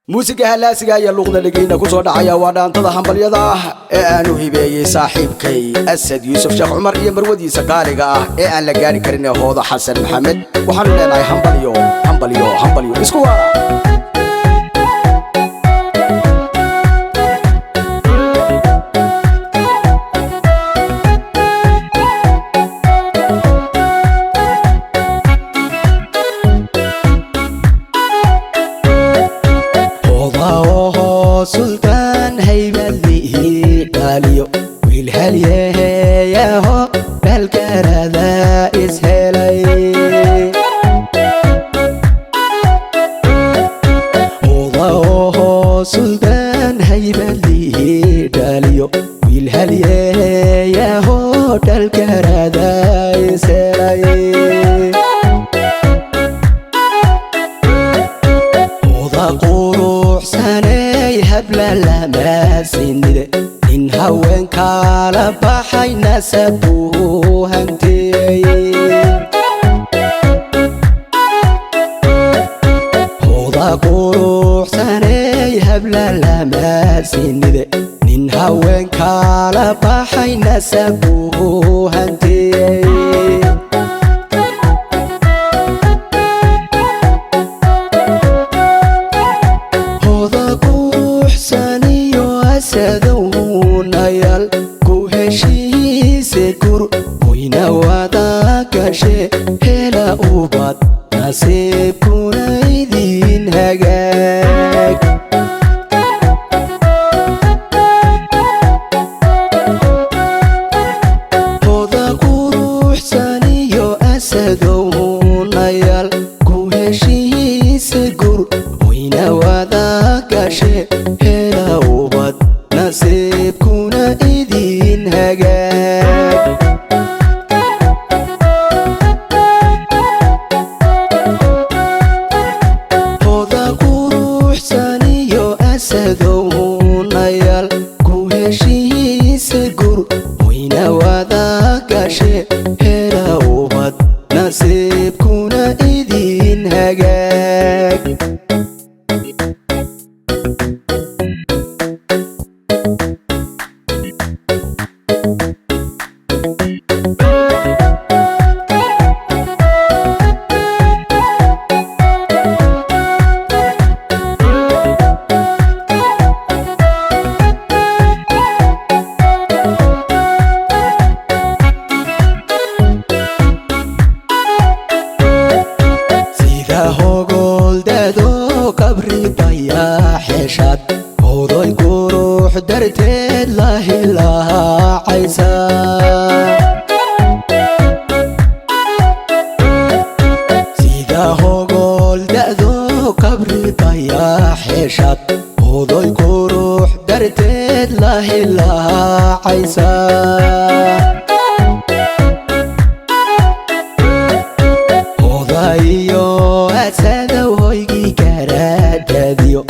Muusiga halaasiga iyo luuqda dhegeyna ku soo dhacaya waa dhaantada hambalyada ah ee aanu hibeeyey saaxiibkay Asad Yuusuf Sheekh Cumar iyo marwadiisa qaaliga ah ee aan la gaari karin ee Hooda Xasan Maxamed. Waxaanu leenahay hambalyo, hambalyo, hambalyo, isku waara. Sultaan haybadlihi dhaaliyo wiil halyeeyaho dhalkarada ishelay. Odaoho sultaan haybadlihi dhaaliyo wiil halyeeyaho dhalkarada ishelay. Oda quruxsanay habla lamasinide, nin haweenkala baxay nasabuu hantiyey. Oda quruxsanay habla lamasinide, nin haweenkala baxay nasabuu hantiyey. Hoda quruxsaniyo asadownayaal ku heshiise gur wayna wada gashe, hela ubad nasiibkuna idin hagaag. Hoda quruxsaniyo asadownayaal ku heshiise gur wayna wada gashe, hela ubad nasiibkuna idin hagaag. Hoda quruxsaniyo asadownayaal ku heshiise gur wayna wada gashe, hela ubad nasiibkuna idin hagaag. Sida hogoldado qabri dayaxeshaad odoy qurux darteed la hilaacaysa. Sida hogoldado qabri dayaxeshaad odoy qurux darteed la hilaacaysa. Odayo asadow hoygii garaadadiyo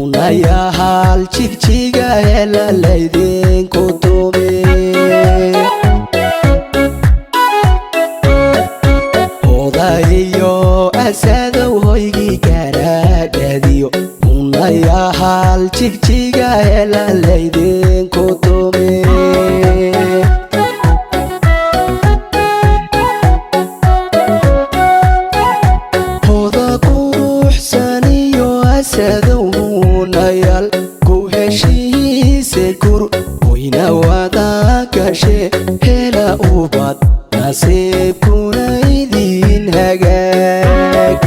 unayahal jigjiga hela laydinku tumi. Odayo asadow hoygii garaadadiyo unayahal jigjiga hela laydinku tumi. Hoda quruxsaniyo asadownayaal ku heshiise gur wayna wada gashe, hela ubad nasiibkuna idin hagaag.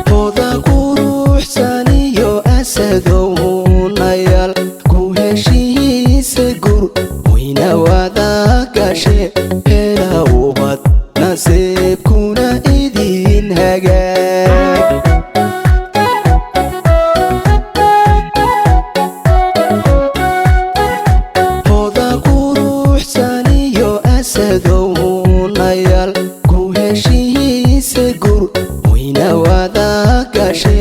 Hoda quruxsaniyo asadownayaal ku heshiise gur wayna wada gashe, hela ubad nasiibkuna idin hagaag. Hoda quruxsaniyo asadownayaal ku heshiise gur wayna wada gashe.